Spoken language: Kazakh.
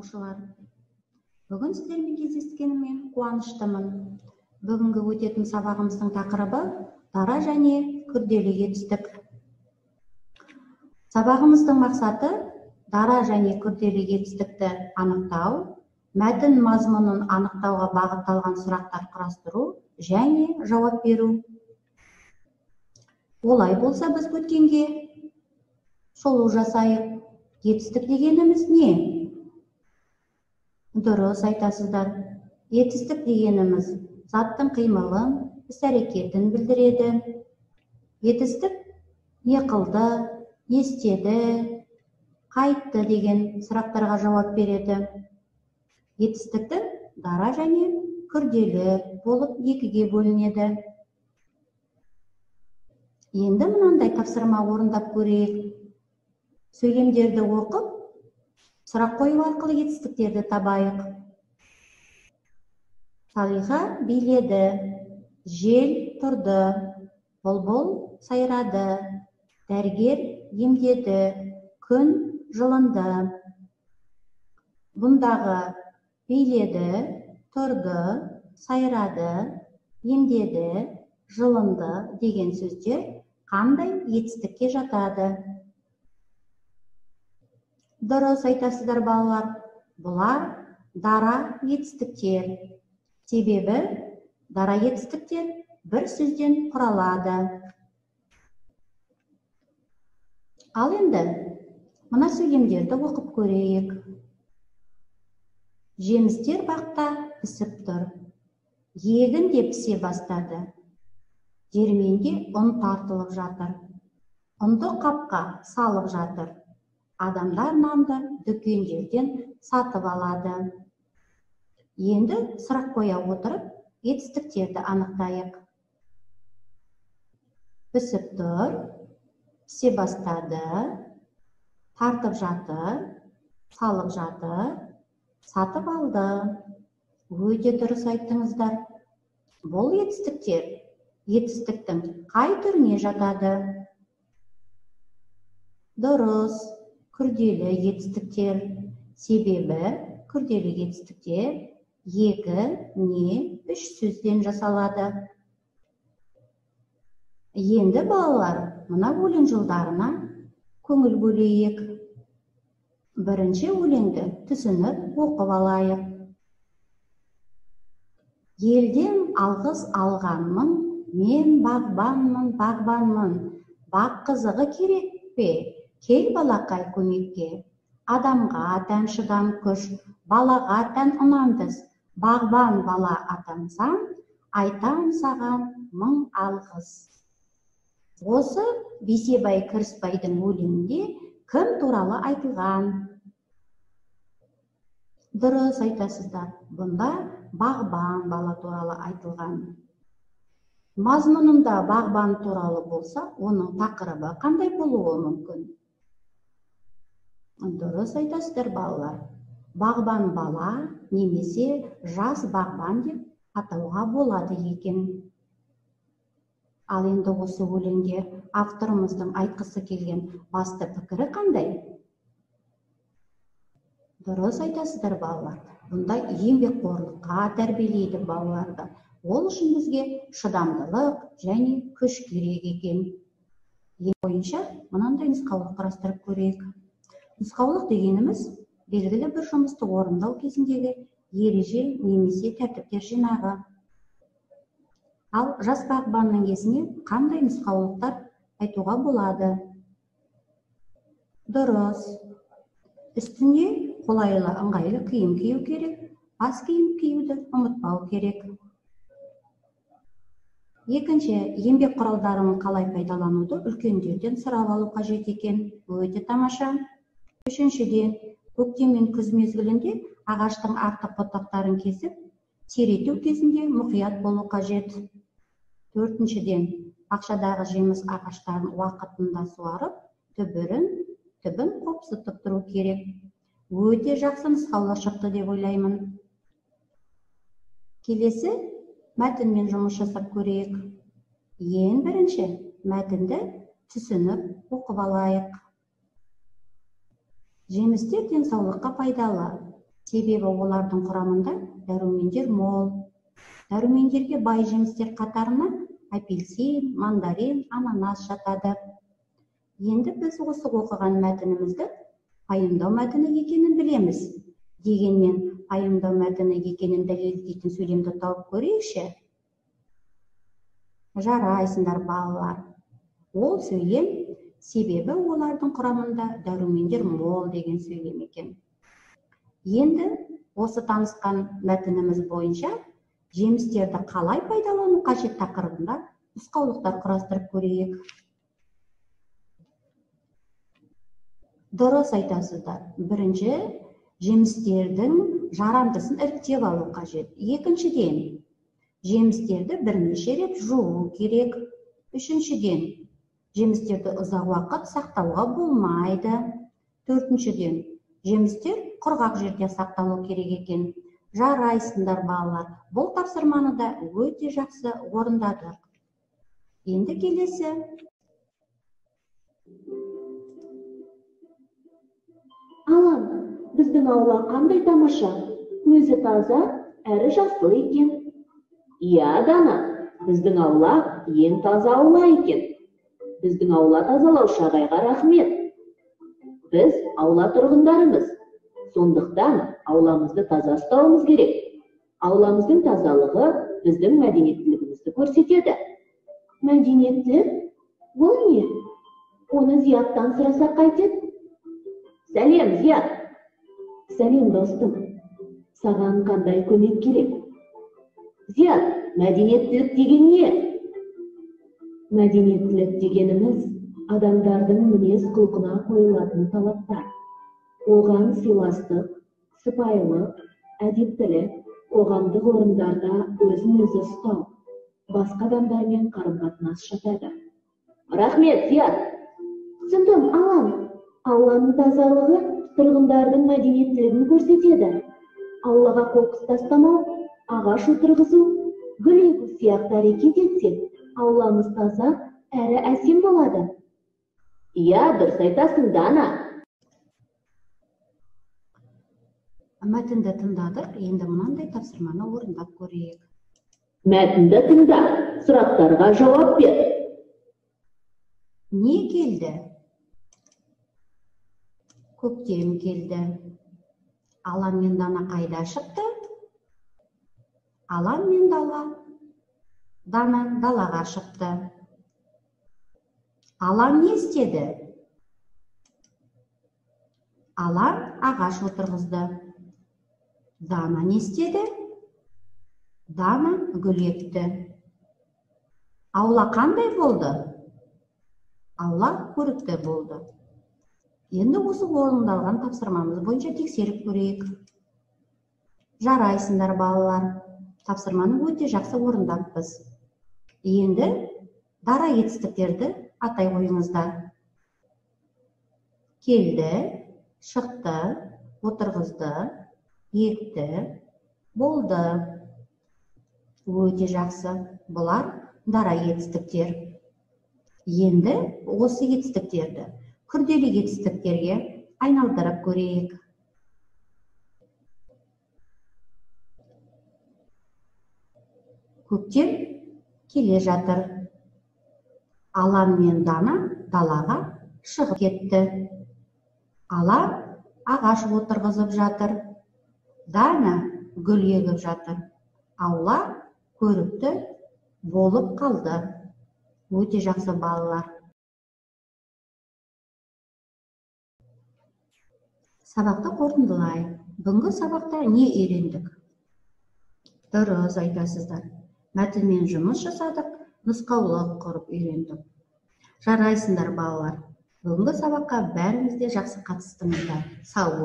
Оқушылар! Бүгін сіздермен кездескеніме қуаныштымын. Бүгінгі өтетін сабағымыздың тақырыбы дара және күрделі етістік. Сабағымыздың мақсаты дара және күрделі етістікті анықтау, мәтін мазмұнын анықтауға бағытталған сұрақтар құрастыру және жауап беру. Олай болса, біз өткенге шолу жасайық. Етістік дегеніміз не? Дұрыс айтасыздар. Етістік дегеніміз заттың қимылын, іс-әрекетін білдіреді. Етістік не қылды, не істеді, қайтты деген сұрақтарға жауап береді. Етістіктің дара және күрделі болып екіге бөлінеді. Енді мынандай тапсырма орындап көрейік. Сөйлемдерді оқып, сұрақ қою арқылы етістіктерді табайық. Салиха биледі, жел тұрды, бұлбұл сайрады, дәрігер емдеді, күн жылынды. Бұндағы биледі, тұрды, сайрады, емдеді, жылынды деген сөздер қандай етістікке жатады? Дұрыс айтасыздар, балалар. Бұлар дара етістіктер. Себебі дара етістіктер бір сөзден құралады. Ал енді мына сөйлемдерді оқып көрейік. Жемістер бақта пісіп тұр. Егін де пісе бастады. Диірменде ұн тартылып жатыр. Ұнды қапқа салып жатыр. Адамдар нанды дүкендерден сатып алады. Енді сұрақ қоя отырып, етістіктерді анықтайық. Пісіп тұр, пісе бастады, тартып жатыр, салып жатыр, сатып алды. Өте дұрыс айттыңыздар. Бұл етістіктер етістіктің қай түріне жатады? Дұрыс, күрделі етістіктер. Себебі күрделі етістіктер екі не үш сөзден жасалады. Енді, балалар, мына өлең жолдарына көңіл бөлейік. Бірінші өлеңді түсініп оқып алайық. Елден алғыс алғанмын, мен бағбанмын, бағбанмын. Бақ қызығы керек пе? Кел балақай көмекке. Адамға тән шыдам күш, балаға тән ұнамды іс. Бағбан бала атансам, айтам саған мың алғыс. Осы Бейсебай Кірісбайдың өлеңінде кім туралы айтылған? Дұрыс айтасыздар. Бұнда бағбан бала туралы айтылған. Мазмұнында бағбан туралы болса, оның тақырыбы қандай болуы мүмкін? Дұрыс айтасыздар, балалар. Бағбан бала немесе жас бағбан деп атауға болады екен. Ал енді осы өлеңде авторымыздың айтқысы келген басты пікірі қандай? Дұрыс айтасыздар, балалар. Бұнда еңбекқорлыққа тәрбиелейді балаларды. Ол үшін бізге шыдамдылық және күш керек екен. Ең бойынша мынандай нұсқаулық құрастырып көрейік. Нұсқаулық дегеніміз белгілі бір жұмысты орындау кезіндегі ереже немесе тәртіптер жинағы. Ал жас бағбанның есіне қандай нұсқаулықтар айтуға болады? Дұрыс. Үстіне қолайлы, ыңғайлы киім кию керек, бас киім киюді ұмытпау керек. Екінші, еңбек құралдарын қалай пайдалануды үлкендерден сұрап алу қажет екен. Өте тамаша. Үшіншіден, көктем мен күз мезгілінде ағаштың артық бұтақтарын кесіп, терету кезінде мұқият болу қажет. Төртіншіден, бақшадағы жеміс ағаштарын уақытында суарып, түбін қопсытып тұру керек. Өте жақсы нұсқаулар шықты деп ойлаймын. Келесі мәтінмен жұмыс жасап көрейік. Ең бірінші мәтінді түсініп оқып алайық. Жемістер денсаулыққа пайдалы. Себебі олардың құрамында дәрумендер мол. Дәрумендерге бай жемістер қатарына апельсин, мандарин, ананас жатады. Енді біз осы оқыған мәтінімізді пайымдау мәтіні екенін білеміз. Дегенмен пайымдау мәтіні екенін дәлелдейтін сөйлемді тауып көрейікші. Жарайсыңдар, балалар. Ол сөйлем себебі олардың құрамында дәрумендер мол деген сөйлем екен. Енді осы танысқан мәтініміз бойынша жемістерді қалай пайдалану қажет тақырыбында нұсқаулықтар құрастырып көрейік. Дұрыс айтасыздар. Бірінші, жемістердің жарамдысын іріктеп алу қажет. Екіншіден, жемістерді бірнеше рет жуу керек. Үшіншіден, жемістерді ұзақ уақыт сақтауға болмайды. Төртіншіден, жемістер құрғақ жерде сақталу керек екен. Жарайсыңдар, балалар. Бұл тапсырманы да өте жақсы орындадық. Енді келесі. Алан, біздің аула қандай тамаша, өзі таза, әрі жасыл екен. Иә, Дана, біздің аула ең таза аула екен. Біздің аула тазалаушы ағайға рахмет. Біз аула тұрғындарымыз. Сондықтан ауламызды таза ұстауымыз керек. Ауламыздың тазалығы біздің мәдениеттілігімізді көрсетеді. Мәдениеттілік? Ол не? Оны Зияттан сұрасақ қайтеді? Сәлем, Зият! Сәлем, достым. Саған қандай көмек керек? Зият, мәдениеттілік деген не? Мәдениеттілік дегеніміз адамдардың мінез құлқына қойылатын талаптар. Оған сыйластық, сыпайылық, әдептілік, қоғамдық орындарда өзін-өзі ұстау, басқа адамдармен қарым-қатынас жатады. Рахмет, Зият! Түсіндім, Алан. Ауланың тазалығы тұрғындардың мәдениеттілігін көрсетеді. Аулаға қоқыс тастамау, ағаш отырғызу, гүл егу сияқты әрекет етсек, ауламыз таза әрі әсем болады. Иә, дұрыс айтасың, Дана. Мәтінді тыңдадық, енді мынандай тапсырманы орындап көрейік. Мәтінді тыңда, сұрақтарға жауап бер. Не келді? Көктем келді. Алан мен Дана қайда шықты? Алан мен Дана далаға шықты. Алан не істеді? Алан ағаш отырғызды. Дана не істеді? Дана гүл екті. Аула қандай болды? Аула көрікті болды. Енді осы орындалған тапсырмамыз бойынша тексеріп көрейік. Жарайсыңдар, балалар. Тапсырманы өте жақсы орындаппыз. Енді дара етістіктерді атай қойыңыздар. Келді, шықты, отырғызды, екті, болды. Өте жақсы. Бұлар дара етістіктер. Енді осы етістіктерді күрделі етістіктерге айналдырып көрейік. Көктем келе жатыр. Алан мен Дана далаға шығып кетті. Алан ағаш отырғызып жатыр. Дана гүл егіп жатыр. Аула көрікті болып қалды. Өте жақсы, балалар. Сабақты қорытындылайық. Бүгінгі сабақта не үйрендік? Дұрыс айтасыздар. Мәтінмен жұмыс жасадық, нұсқаулық құрып үйрендік. Жарайсыңдар, балалар. Бүгінгі сабаққа бәріңіз де жақсы қатыстыңыздар. Сау болыңыздар.